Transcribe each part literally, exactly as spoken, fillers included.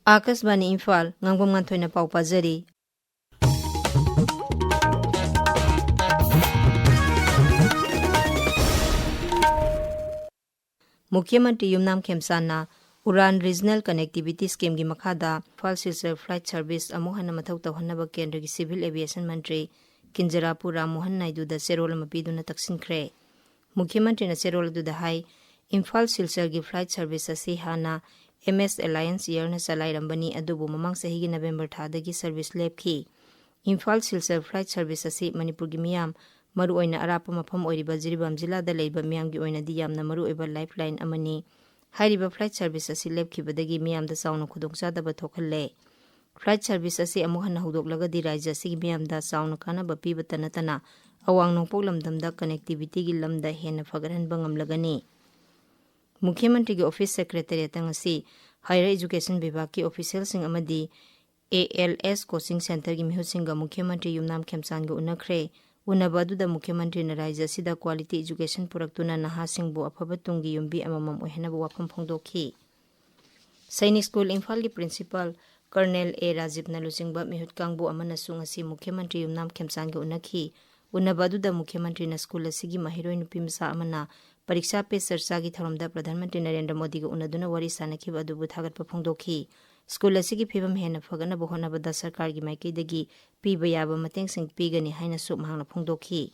ꯑꯥꯀꯥꯁꯕꯥꯅꯤ ꯏꯝꯐꯥꯜ, ꯉꯥꯡꯕꯝ ꯉꯥꯟꯊꯣꯏꯅ ꯄꯥꯎ ꯄꯥꯖꯔꯤ꯫ ꯃꯨꯈ꯭ꯌ ꯃꯟꯇ꯭ꯔꯤ ꯌꯨꯝꯅꯥꯝ ꯈꯦꯝꯆꯥꯟꯅ Udan regional connectivity ꯁ꯭ꯀꯤꯝꯒꯤ ꯃꯈꯥꯗ ꯏꯝꯐꯥꯜ ꯁꯤꯜꯆꯔ ꯐ꯭ꯂꯥꯏꯠ ꯁꯔꯚꯤꯁ ꯑꯃꯨꯛ ꯍꯟꯅ ꯃꯊꯧ ꯇꯧꯍꯟꯅꯕ ꯀꯦꯟꯗ꯭ꯔꯒꯤ ꯁꯤꯚꯤꯜ ꯑꯦꯚꯤꯌꯦꯁꯟ ꯃꯟꯇ꯭ꯔꯤ ꯀꯤꯟꯖꯔꯥꯄꯨ ꯔꯥꯝ ꯃꯣꯍꯟ ꯅꯥꯏꯗꯨꯗ ꯆꯦꯔꯣꯜ ꯑꯃ ꯄꯤꯗꯨꯅ ꯇꯛꯁꯤꯟꯈ꯭ꯔꯦ꯫ ꯃꯨꯈ꯭ꯌ ꯃꯟꯇ꯭ꯔꯤꯅ ꯆꯦꯔꯣꯜ ꯑꯗꯨꯗ ꯍꯥꯏ, ꯏꯝꯐꯥꯜ ꯁꯤꯜꯆꯔꯒꯤ ꯐ꯭ꯂꯥꯏꯠ ꯁꯔꯚꯤꯁ ꯑꯁꯤ ꯍꯥꯟꯅ ꯑꯦꯝ ꯑꯦꯁ ꯑꯦꯂꯥꯌꯟꯁ ꯏꯌꯔꯅ ꯆꯂꯥꯏꯔꯝꯕꯅꯤ, ꯑꯗꯨꯕꯨ ꯃꯃꯥꯡ ꯆꯍꯤꯒꯤ ꯅꯕꯦꯝꯕꯔ ꯊꯥꯗꯒꯤ ꯁꯔꯚꯤꯁ ꯂꯦꯞꯈꯤ꯫ ꯏꯝꯐꯥꯜ ꯁꯤꯜꯆꯔ ꯐ꯭ꯂꯥꯏꯠ ꯁꯔꯚꯤꯁ ꯑꯁꯤ ꯃꯅꯤꯄꯨꯔꯒꯤ ꯃꯤꯌꯥꯝ, ꯃꯔꯨꯑꯣꯏꯅ ꯑꯔꯥꯞꯄ ꯃꯐꯝ ꯑꯣꯏꯔꯤꯕ ꯖꯤꯔꯤꯕꯥꯝ ꯖꯤꯂꯥꯗ ꯂꯩꯕ ꯃꯤꯌꯥꯝꯒꯤ ꯑꯣꯏꯅꯗꯤ ꯌꯥꯝꯅ ꯃꯔꯨꯑꯣꯏꯕ ꯂꯥꯏꯐ ꯂꯥꯏꯟ ꯑꯃꯅꯤ꯫ ꯍꯥꯏꯔꯤꯕ ꯐ꯭ꯂꯥꯏꯠ ꯁꯔꯚꯤꯁ ꯑꯁꯤ ꯂꯦꯞꯈꯤꯕꯗꯒꯤ ꯃꯤꯌꯥꯝꯗ ꯆꯥꯎꯅ ꯈꯨꯗꯣꯡꯆꯥꯗꯕ ꯊꯣꯛꯍꯜꯂꯦ꯫ ꯐ꯭ꯂꯥꯏꯠ ꯁꯔꯚꯤꯁ ꯑꯁꯤ ꯑꯃꯨꯛ ꯍꯟꯅ ꯍꯧꯗꯣꯛꯂꯒꯗꯤ ꯔꯥꯖ꯭ꯌ ꯑꯁꯤꯒꯤ ꯃꯤꯌꯥꯝꯗ ꯆꯥꯎꯅ ꯀꯥꯟꯅꯕ ꯄꯤꯕꯇ ꯅꯠꯇꯅ ꯑꯋꯥꯡ ꯅꯣꯡꯄꯣꯛ ꯂꯝꯗꯝꯗ ꯀꯅꯦꯛꯇꯤꯚꯤꯇꯤꯒꯤ ꯂꯝꯗ ꯍꯦꯟꯅ ꯐꯒꯠꯍꯟꯕ ꯉꯝꯂꯒꯅꯤ꯫ ꯃꯨꯈ꯭ꯌ ꯃꯟꯇ꯭ꯔꯤꯒꯤ ꯑꯣꯐꯤꯁ ꯁꯦꯀ꯭ꯔꯦꯇꯦꯔꯤꯌꯦꯠꯇ ꯉꯁꯤ ꯍꯥꯌꯔ ꯑꯦꯖꯨꯀꯦꯁꯟ ꯕꯤꯚꯥꯒꯀꯤ ꯑꯣꯐꯤꯁꯤꯌꯦꯜꯁꯤꯡ ꯑꯃꯗꯤ ꯑꯦ ꯑꯦꯜ ꯑꯦꯁ ꯀꯣꯆꯤꯡ ꯁꯦꯟꯇꯔꯒꯤ ꯃꯤꯍꯨꯠꯁꯤꯡꯒ ꯃꯨꯈ꯭ꯌ ꯃꯟꯇ꯭ꯔꯤ ꯌꯨꯝꯅꯥꯝ ꯈꯦꯝꯆꯥꯟꯒ ꯎꯅꯈ꯭ꯔꯦ꯫ ꯎꯅꯕ ꯑꯗꯨꯗ ꯃꯨꯈ꯭ꯌ ꯃꯟꯇ꯭ꯔꯤꯅ ꯔꯥꯖ꯭ꯌ ꯑꯁꯤꯗ ꯀ꯭ꯋꯥꯂꯤꯇꯤ ꯑꯦꯖꯨꯀꯦꯁꯟ ꯄꯨꯔꯛꯇꯨꯅ ꯅꯍꯥꯁꯤꯡꯕꯨ ꯑꯐꯕ ꯇꯨꯡꯒꯤ ꯌꯨꯝꯕꯤ ꯑꯃꯃꯝ ꯑꯣꯏꯍꯟꯅꯕ ꯋꯥꯐꯝ ꯐꯣꯡꯗꯣꯛꯈꯤ꯫ ꯁꯩꯅꯤꯛ ꯁ꯭ꯀꯨꯜ ꯏꯝꯐꯥꯜꯒꯤ ꯄ꯭ꯔꯤꯟꯁꯤꯄꯥꯜ ꯀꯔꯅꯦꯜ ꯑꯦ ꯔꯥꯖꯤꯕꯅ ꯂꯨꯆꯤꯡꯕ ꯃꯤꯍꯨꯠ ꯀꯥꯡꯕꯨ ꯑꯃꯅꯁꯨ ꯉꯁꯤ ꯃꯨꯈ꯭ꯌ ꯃꯟꯇ꯭ꯔꯤ ꯌꯨꯝꯅꯥꯝ ꯈꯦꯝꯆꯥꯟꯒ ꯎꯅꯈꯤ꯫ ꯎꯅꯕ ꯑꯗꯨꯗ ꯃꯨꯈ꯭ꯌ ꯃꯟꯇ꯭ꯔꯤꯅ ꯁ꯭ꯀꯨꯜ ꯑꯁꯤꯒꯤ ꯃꯍꯩꯔꯣꯏ ꯅꯨꯄꯤ ꯃꯆꯥ ꯑꯃꯅ ꯄꯔꯤꯛꯁꯥ ꯄꯦ ꯆꯔꯆꯥꯒꯤ ꯊꯧꯔꯝꯗ ꯄ꯭ꯔꯙꯥꯟ ꯃꯟꯇ꯭ꯔꯤ ꯅꯔꯦꯟꯗ꯭ꯔ ꯃꯣꯗꯤꯒ ꯎꯅꯗꯨꯅ ꯋꯥꯔꯤ ꯁꯥꯅꯈꯤꯕ ꯑꯗꯨꯕꯨ ꯊꯥꯒꯠꯄ ꯐꯣꯡꯗꯣꯛꯈꯤ꯫ ꯁ꯭ꯀꯨꯜ ꯑꯁꯤꯒꯤ ꯐꯤꯕꯝ ꯍꯦꯟꯅ ꯐꯒꯠꯅꯕ ꯍꯣꯠꯅꯕꯗ ꯁꯔꯀꯥꯔꯒꯤ ꯃꯥꯏꯀꯩꯗꯒꯤ ꯄꯤꯕ ꯌꯥꯕ ꯃꯇꯦꯡꯁꯤꯡ ꯄꯤꯒꯅꯤ ꯍꯥꯏꯅꯁꯨ ꯃꯍꯥꯛꯅ ꯐꯣꯡꯗꯣꯛꯈꯤ꯫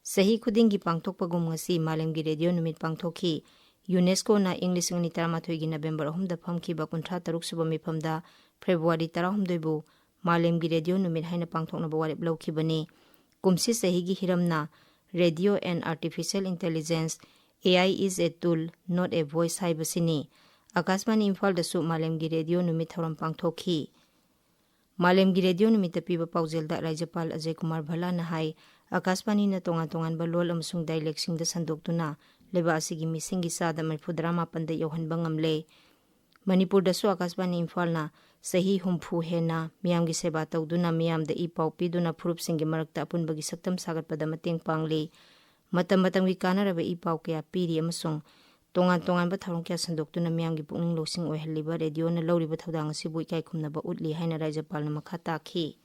ꯆꯍꯤ ꯈꯨꯗꯤꯡꯒꯤ ꯄꯥꯡꯊꯣꯛꯄꯒꯨꯝ ꯉꯁꯤ ꯃꯥꯂꯦꯝꯒꯤ ꯔꯦꯗꯤꯑꯣ ꯅꯨꯃꯤꯠ ꯄꯥꯡꯊꯣꯛꯈꯤ꯫ ꯌꯨꯅꯦꯁꯀꯣꯅ ꯏꯪ ꯂꯤꯁꯤꯡ ꯑꯅꯤ ꯇꯔꯥꯃꯥꯊꯣꯏꯒꯤ ꯅꯕꯦꯝꯕꯔ ꯑꯍꯨꯝꯗ ꯐꯝꯈꯤꯕ ꯀꯨꯟꯊ꯭ꯔꯥ ꯇꯔꯨꯛ ꯁꯨꯕ ꯃꯤꯐꯝꯗ ꯐꯦꯕ꯭ꯔꯨꯋꯥꯔꯤ ꯇꯔꯥꯍꯨꯝꯗꯣꯏꯕꯨ ꯃꯥꯂꯦꯝꯒꯤ ꯔꯦꯗꯤꯑꯣ ꯅꯨꯃꯤꯠ ꯍꯥꯏꯅ ꯄꯥꯡꯊꯣꯛꯅꯕ ꯋꯥꯔꯦꯞ ꯂꯧꯈꯤꯕꯅꯤ꯫ ꯀꯨꯝꯁꯤ ꯆꯍꯤꯒꯤ ꯍꯤꯔꯝꯅ "Radio and Artificial Intelligence, A I is a tool, not a voice" ꯍꯥꯏꯕꯁꯤꯅꯤ꯫ ꯑꯀꯥꯁꯕꯥꯅꯤ ꯏꯝꯐꯥꯜꯗꯁꯨ ꯃꯥꯂꯦꯝꯒꯤ ꯔꯦꯗꯤꯑꯣ ꯅꯨꯃꯤꯠ ꯊꯧꯔꯝ ꯄꯥꯡꯊꯣꯛꯈꯤ꯫ ꯃꯥꯂꯦꯝꯒꯤ ꯔꯦꯗꯤꯑꯣ ꯅꯨꯃꯤꯠꯇ ꯄꯤꯕ ꯄꯥꯎꯖꯦꯜꯗ ꯔꯥꯖ꯭ꯌꯄꯥꯜ ꯑꯖꯌ ꯀꯨꯃꯥꯔ ꯚꯜꯂꯥꯅ ꯍꯥꯏ, ꯑꯀꯥꯁꯕꯥꯅꯤꯅ ꯇꯣꯉꯥꯟ ꯇꯣꯉꯥꯟꯕ ꯂꯣꯜ ꯑꯃꯁꯨꯡ ꯗꯥꯏꯂꯦꯛꯁꯤꯡꯗ ꯁꯟꯗꯣꯛꯇꯨꯅ ꯂꯩꯕꯥꯛ ꯑꯁꯤꯒꯤ ꯃꯤꯁꯤꯡꯒꯤ ꯆꯥꯗ ꯃꯔꯤꯐꯨꯇꯔꯥ ꯃꯥꯄꯟꯗ ꯌꯧꯍꯟꯕ ꯉꯝꯂꯦ꯫ ꯃꯅꯤꯄꯨꯔꯗꯁꯨ ꯑꯀꯥꯁꯕꯥꯅꯤ ꯏꯝꯐꯥꯜꯅ ꯆꯍꯤ ꯍꯨꯝꯐꯨ ꯍꯦꯟꯅ ꯃꯤꯌꯥꯝꯒꯤ ꯁꯦꯕꯥ ꯇꯧꯗꯨꯅ, ꯃꯤꯌꯥꯝꯗ ꯏ ꯄꯥꯎ ꯄꯤꯗꯨꯅ, ꯐꯨꯔꯨꯞꯁꯤꯡꯒꯤ ꯃꯔꯛꯇ ꯑꯄꯨꯟꯕꯒꯤ ꯁꯛꯇꯝ ꯁꯥꯒꯠꯄꯗ ꯃꯇꯦꯡ ꯄꯥꯡꯂꯤ꯫ ꯃꯇꯝ ꯃꯇꯝꯒꯤ ꯀꯥꯟꯅꯔꯕ ꯏ ꯄꯥꯎ ꯀꯌꯥ ꯄꯤꯔꯤ ꯑꯃꯁꯨꯡ ꯇꯣꯉꯥꯟ ꯇꯣꯉꯥꯟꯕ ꯊꯧꯔꯝ ꯀꯌꯥ ꯁꯟꯗꯣꯛꯇꯨꯅ ꯃꯤꯌꯥꯝꯒꯤ ꯄꯨꯛꯅꯤꯡ ꯂꯧꯁꯤꯡ ꯑꯣꯏꯍꯜꯂꯤꯕ ꯔꯦꯗꯤꯑꯣꯅ ꯂꯧꯔꯤꯕ ꯊꯧꯗꯥꯡ ꯑꯁꯤꯕꯨ ꯏꯀꯥꯏ ꯈꯨꯝꯅꯕ ꯎꯠꯂꯤ ꯍꯥꯏꯅ ꯔꯥꯖ꯭ꯌꯄꯥꯜꯅ ꯃꯈꯥ ꯇꯥꯈꯤ꯫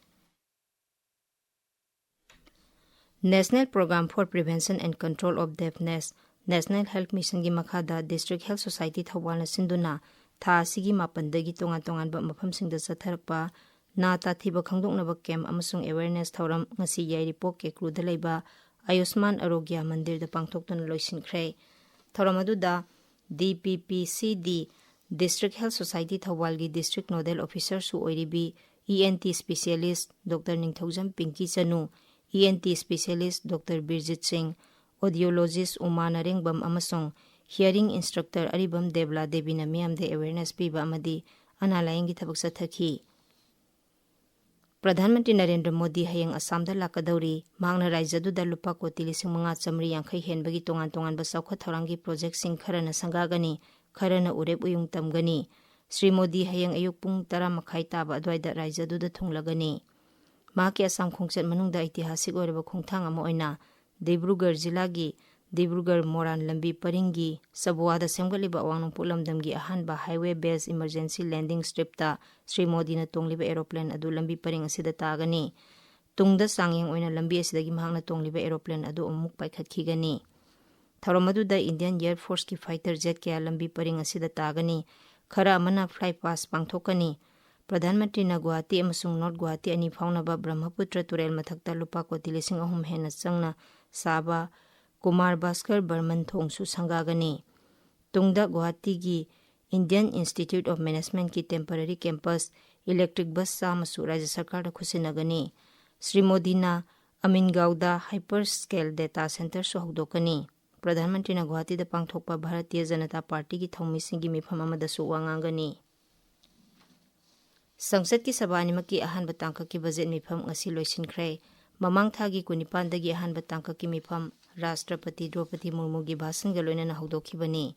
National Program for Prevention and Control of Deafness, National Health Missionꯒꯤ ꯃꯈꯥꯗ District Health Society ꯊꯧꯕꯥꯜꯅ ꯁꯤꯟꯗꯨꯅ ꯊꯥ ꯑꯁꯤꯒꯤ ꯃꯥꯄꯟꯗꯒꯤ ꯇꯣꯉꯥꯟ ꯇꯣꯉꯥꯟꯕ ꯃꯐꯝꯁꯤꯡꯗ ꯆꯠꯊꯔꯛꯄ ꯅꯥ ꯇꯥꯊꯤꯕ ꯈꯪꯗꯣꯛꯅꯕ ꯀꯦꯝꯞ ꯑꯃꯁꯨꯡ ꯑꯦꯋꯦꯔꯅꯦꯁ ꯊꯧꯔꯝ ꯉꯁꯤ ꯌꯥꯏꯔꯤꯄꯣꯛ ꯀꯦꯀ꯭ꯔꯨꯗ ꯂꯩꯕ ꯑꯌꯨꯁꯃꯥꯟ ꯑꯔꯣꯒ꯭ꯌ ꯃꯟꯗꯤꯔꯗ ꯄꯥꯡꯊꯣꯛꯇꯨꯅ ꯂꯣꯏꯁꯤꯟꯈ꯭ꯔꯦ꯫ ꯊꯧꯔꯝ ꯑꯗꯨꯗ D P P C D, District Health Society ꯊꯧꯕꯥꯜꯒꯤ District Nodal Officerꯁꯨ ꯑꯣꯏꯔꯤꯕꯤ E N T Specialist Doctor ꯅꯤꯡꯊꯧꯖꯝ ꯄꯤꯡꯀꯤ ꯆꯅꯨ, E N T Specialist Doctor ꯕꯤꯔꯖꯤꯠ ꯁꯤꯡ, Audiologist ꯎꯃꯥ ꯅꯔꯦꯡꯕꯝ ꯑꯃꯁꯨꯡ Hearing Instructor ꯑꯔꯤꯕꯝ ꯗꯦꯕꯂꯥ ꯗꯦꯕꯤꯅ ꯃꯤꯌꯥꯝꯗ ꯑꯦꯋꯦꯔꯅꯦꯁ ꯄꯤꯕ ꯑꯃꯗꯤ ꯑꯅꯥ ꯂꯥꯌꯦꯡꯒꯤ ꯊꯕꯛ ꯆꯠꯊꯈꯤ꯫ ꯄ꯭ꯔꯙꯥꯟ ꯃꯟꯇ꯭ꯔꯤ ꯅꯔꯦꯟꯗ꯭ꯔ ꯃꯣꯗꯤ ꯍꯌꯦꯡ ꯑꯁꯥꯝꯗ ꯂꯥꯛꯀꯗꯧꯔꯤ꯫ ꯃꯍꯥꯛꯅ ꯔꯥꯖ꯭ꯌ ꯑꯗꯨꯗ ꯂꯨꯄꯥ ꯀꯣꯇꯤ ꯂꯤꯁꯤꯡ ꯃꯉꯥ ꯆꯥꯃꯔꯤ ꯌꯥꯡꯈꯩ ꯍꯦꯟꯕꯒꯤ ꯇꯣꯉꯥꯟ ꯇꯣꯉꯥꯟꯕ ꯆꯥꯎꯈꯠ ꯊꯧꯔꯥꯡꯒꯤ ꯄ꯭ꯔꯣꯖꯦꯛꯁꯤꯡ ꯈꯔꯅ ꯁꯪꯒꯥꯒꯅꯤ, ꯈꯔꯅ ꯎꯔꯦꯞ ꯎꯌꯨꯡ ꯇꯝꯒꯅꯤ꯫ ꯁ꯭ꯔꯤ ꯃꯣꯗꯤ ꯍꯌꯦꯡ ꯑꯌꯨꯛ ꯄꯨꯡ ꯇꯔꯥ ꯃꯈꯥꯏ ꯇꯥꯕ ꯑꯗꯨꯋꯥꯏꯗ ꯔꯥꯖ꯭ꯌ ꯑꯗꯨꯗ ꯊꯨꯡꯂꯒꯅꯤ꯫ ꯃꯍꯥꯛꯀꯤ ꯑꯁꯥꯝ ꯈꯣꯡꯆꯠ ꯃꯅꯨꯡꯗ ꯑꯩꯇꯤꯍꯥꯁꯤꯛ ꯑꯣꯏꯔꯕ ꯈꯣꯡꯊꯥꯡ ꯑꯃ ꯑꯣꯏꯅ ꯗꯤꯕ꯭ꯔꯨꯒꯔ ꯖꯤꯂꯥꯒꯤ ꯗꯤꯕ꯭ꯔꯨꯒꯔ ꯃꯣꯔꯥꯟ ꯂꯝꯕꯤ ꯄꯔꯤꯡꯒꯤ ꯆꯕꯨꯋꯥꯗ ꯁꯦꯝꯒꯠꯂꯤꯕ ꯑꯋꯥꯡ ꯅꯣꯡꯄꯣꯛ ꯂꯝꯗꯝꯒꯤ ꯑꯍꯥꯟꯕ highway based emergency landing stripꯇ Shri ꯃꯣꯗꯤꯅ ꯇꯣꯡꯂꯤꯕ aeroplane ꯑꯗꯨ ꯂꯝꯕꯤ ꯄꯔꯤꯡ ꯑꯁꯤꯗ ꯇꯥꯒꯅꯤ꯫ ꯇꯨꯡꯗ ꯆꯥꯡꯌꯦꯡ ꯑꯣꯏꯅ ꯂꯝꯕꯤ ꯑꯁꯤꯗꯒꯤ ꯃꯍꯥꯛꯅ ꯇꯣꯡꯂꯤꯕ aeroplane ꯑꯗꯨ ꯑꯃꯨꯛ ꯄꯥꯏꯈꯠꯈꯤꯒꯅꯤ꯫ ꯊꯧꯔꯝ ꯑꯗꯨꯗ Indian Air Forceꯀꯤ fighter jet ꯀꯌꯥ ꯂꯝꯕꯤ ꯄꯔꯤꯡ ꯑꯁꯤꯗ ꯇꯥꯒꯅꯤ꯫ ꯈꯔ ꯑꯃꯅ fly past ꯄꯥꯡꯊꯣꯛꯀꯅꯤ꯫ ꯄ꯭ꯔꯙꯥꯟ ꯃꯟꯇ꯭ꯔꯤꯅ ꯒꯨꯋꯥꯍꯥꯇꯤ ꯑꯃꯁꯨꯡ North ꯒꯨꯋꯥꯍꯥꯇꯤ ꯑꯅꯤ ꯐꯥꯎꯅꯕ ꯕ꯭ꯔꯍ꯭ꯃꯄꯨꯇ꯭ꯔ ꯇꯨꯔꯦꯜ ꯃꯊꯛꯇ ꯂꯨꯄꯥ ꯀꯣꯇꯤ ꯂꯤꯁꯤꯡ ꯑꯍꯨꯝ ꯍꯦꯟꯅ ꯆꯪꯅ ꯁꯥꯕ ꯀꯨꯃꯥꯔ ꯚꯥꯁꯀꯔ ꯕꯔꯃꯟ ꯊꯣꯡꯁꯨ ꯁꯪꯒꯥꯒꯅꯤ꯫ ꯇꯨꯡꯗ ꯒꯨꯋꯥꯍꯥꯇꯤꯒꯤ Indian Institute of Managementꯀꯤ temporary campus electric bus ꯆꯥꯝꯃꯁꯨ ꯔꯥꯖ꯭ꯌ ꯁꯔꯀꯥꯔꯗ ꯈꯨꯠꯁꯤꯟꯅꯒꯅꯤ꯫ ꯁ꯭ꯔꯤ ꯃꯣꯗꯤꯅ ꯑꯃꯤꯟꯒꯥꯎꯗ hyperscale data centreꯁꯨ ꯍꯧꯗꯣꯛꯀꯅꯤ꯫ ꯄ꯭ꯔꯙꯥꯟ ꯃꯟꯇ꯭ꯔꯤꯅ ꯒꯨꯋꯥꯍꯥꯇꯤꯗ ꯄꯥꯡꯊꯣꯛꯄ ꯚꯥꯔꯇꯤꯌ ꯖꯅꯇꯥ ꯄꯥꯔꯇꯤꯒꯤ ꯊꯧꯃꯤꯁꯤꯡꯒꯤ ꯃꯤꯐꯝ ꯑꯃꯗꯁꯨ ꯋꯥ ꯉꯥꯡꯒꯅꯤ꯫ ꯁꯪꯁꯠꯀꯤ ꯁꯚꯥ ꯑꯅꯤꯃꯛꯀꯤ ꯑꯍꯥꯟꯕ ꯇꯥꯡꯀꯛꯀꯤ ꯕꯖꯦꯠ ꯃꯤꯐꯝ ꯉꯁꯤ ꯂꯣꯏꯁꯤꯟꯈ꯭ꯔꯦ꯫ ꯃꯃꯥꯡ ꯊꯥꯒꯤ ꯀꯨꯟꯅꯤꯄꯥꯟꯗꯒꯤ ꯑꯍꯥꯟꯕ ꯇꯥꯡꯀꯛꯀꯤ ꯃꯤꯐꯝ ꯔꯥꯁꯇ꯭ꯔꯄꯇꯤ ꯗ꯭ꯔꯧꯄꯗꯤ ꯃꯨꯔꯃꯨꯒꯤ ꯚꯥꯁꯟꯒ ꯂꯣꯏꯅꯅ ꯍꯧꯗꯣꯛꯈꯤꯕꯅꯤ꯫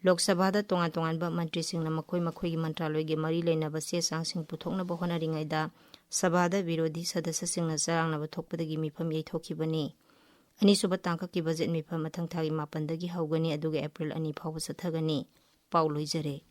ꯂꯣꯛ ꯁꯚꯥꯗ ꯇꯣꯉꯥꯟ ꯇꯣꯉꯥꯟꯕ ꯃꯟꯇ꯭ꯔꯤꯁꯤꯡꯅ ꯃꯈꯣꯏ ꯃꯈꯣꯏꯒꯤ ꯃꯟꯇ꯭ꯔꯥꯂꯣꯏꯒꯤ ꯃꯔꯤ ꯂꯩꯅꯕ ꯆꯦ ꯆꯥꯡꯁꯤꯡ ꯄꯨꯊꯣꯛꯅꯕ ꯍꯣꯠꯅꯔꯤꯉꯩꯗ ꯁꯚꯥꯗ ꯕꯤꯔꯣꯙꯤ ꯁꯗꯁ꯭ꯌꯁꯤꯡꯅ ꯆꯔꯥꯡꯅꯕ ꯊꯣꯛꯄꯗꯒꯤ ꯃꯤꯐꯝ ꯌꯩꯊꯣꯛꯈꯤꯕꯅꯤ꯫ ꯑꯅꯤꯁꯨꯕ ꯇꯥꯡꯀꯛꯀꯤ ꯕꯖꯦꯠ ꯃꯤꯐꯝ ꯃꯊꯪ ꯊꯥꯒꯤ ꯃꯥꯄꯟꯗꯒꯤ ꯍꯧꯒꯅꯤ, ꯑꯗꯨꯒ ꯑꯦꯄ꯭ꯔꯤꯜ ꯑꯅꯤ ꯐꯥꯎꯕ ꯆꯠꯊꯒꯅꯤ꯫ ꯄꯥꯎ ꯂꯣꯏꯖꯔꯦ꯫